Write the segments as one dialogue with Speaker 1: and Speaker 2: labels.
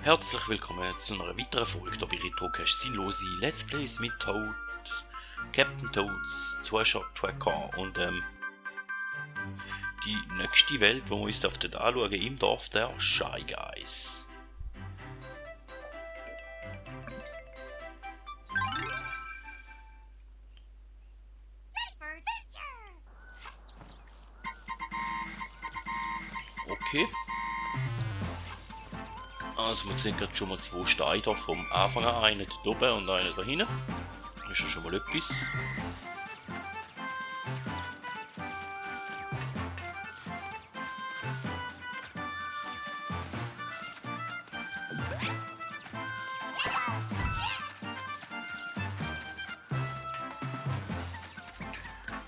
Speaker 1: Herzlich willkommen zu einer weiteren Folge hier bei Retrocast Sinnlose Let's Plays mit Toad, Captain Toads, Two-Shot Tracker und die nächste Welt, die wir uns dort anschauen, im Dorf der Shy Guys. Okay. Also wir sehen gerade schon mal zwei Steine hier vom Anfang an, einen da oben und einen da hinten. Das ist ja schon mal etwas.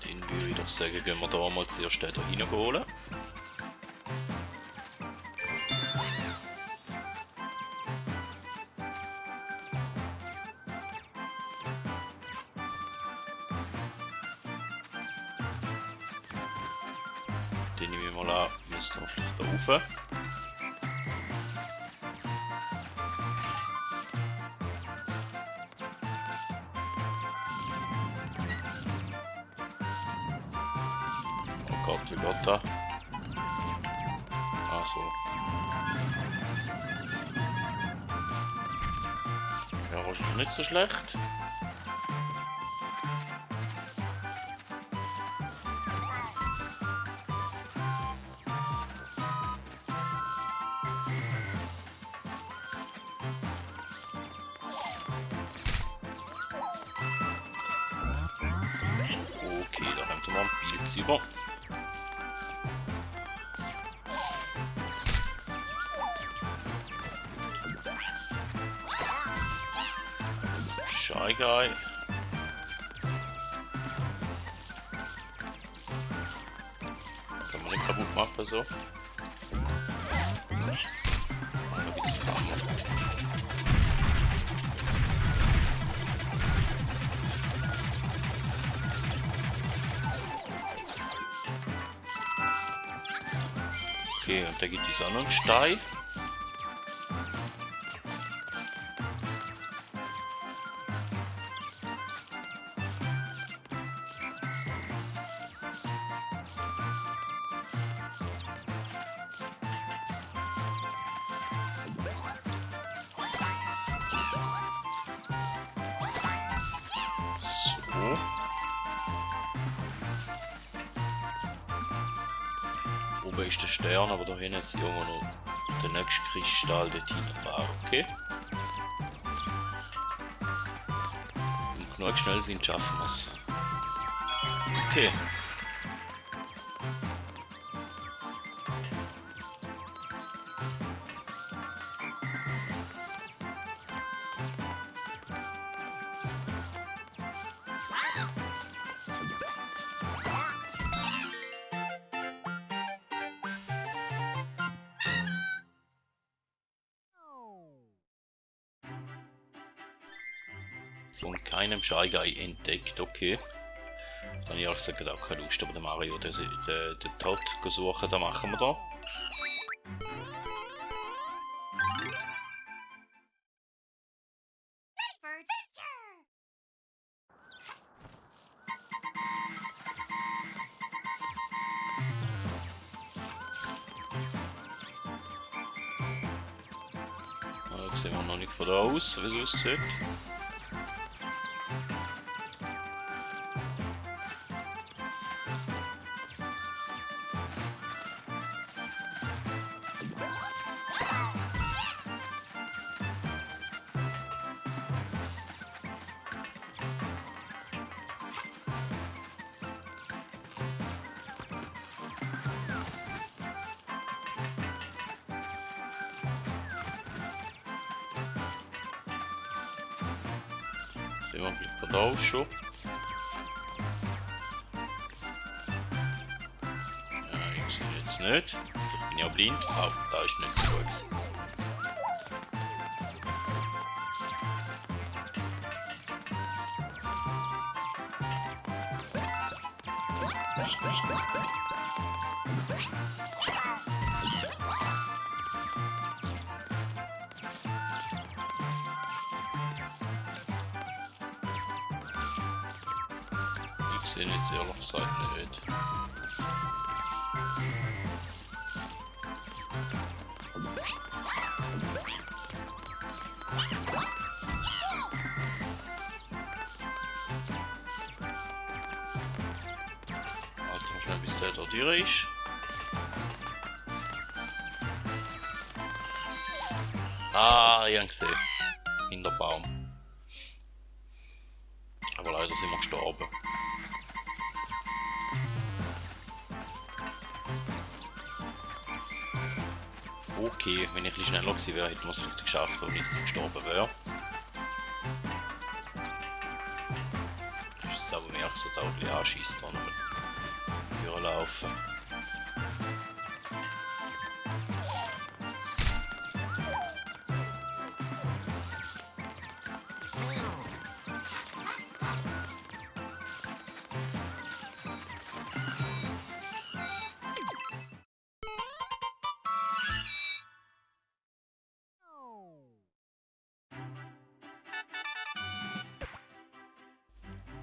Speaker 1: Den würde ich doch sagen, gehen wir da mal zuerst da hinten holen. Den nehme ich mal an, müssen wir vielleicht da rauf. Oh Gott, wie geht das? Ah, so. Ja, wahrscheinlich nicht so schlecht. Okay, da haben wir mal ein Bild über. Shy Guy. Kann man nicht kaputt machen, so. Okay, und da gibt es auch noch einen Stein. So. Oben ist der Stern, aber da hinten ist irgendwo noch der nächste Kristall, der hinten war. Okay. Wenn wir genug schnell sind, schaffen wir es. Okay. Von keinem Shy Guy entdeckt, okay. Dann habe ich ehrlich gesagt auch keine Lust, aber der Mario, den Tod suchen, da machen wir da. Da sehen wir noch nicht von da aus, wie es aussieht. Sehen wir vielleicht von da aus schon. Ja, ich sehe jetzt nicht. Ich bin ja blind. Oh, da ist nicht so gut. sehe jetzt ehrlich gesagt nicht. Warte mal schnell, bis der da durch ist. Ah, ich habe gesehen. Hinter Baum. Aber leider sind wir gestorben. Okay, wenn ich ein bisschen schneller gewesen wäre, hätten wir es vielleicht geschafft, ohne dass ich gestorben wäre. Das ist aber merkt, dass er da ein bisschen anschießt, da noch durchlaufen.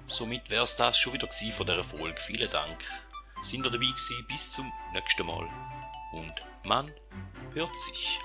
Speaker 1: Somit wäre es das schon wieder von dieser Folge. Vielen Dank. Sind ihr dabei gewesen? Bis zum nächsten Mal. Und man hört sich.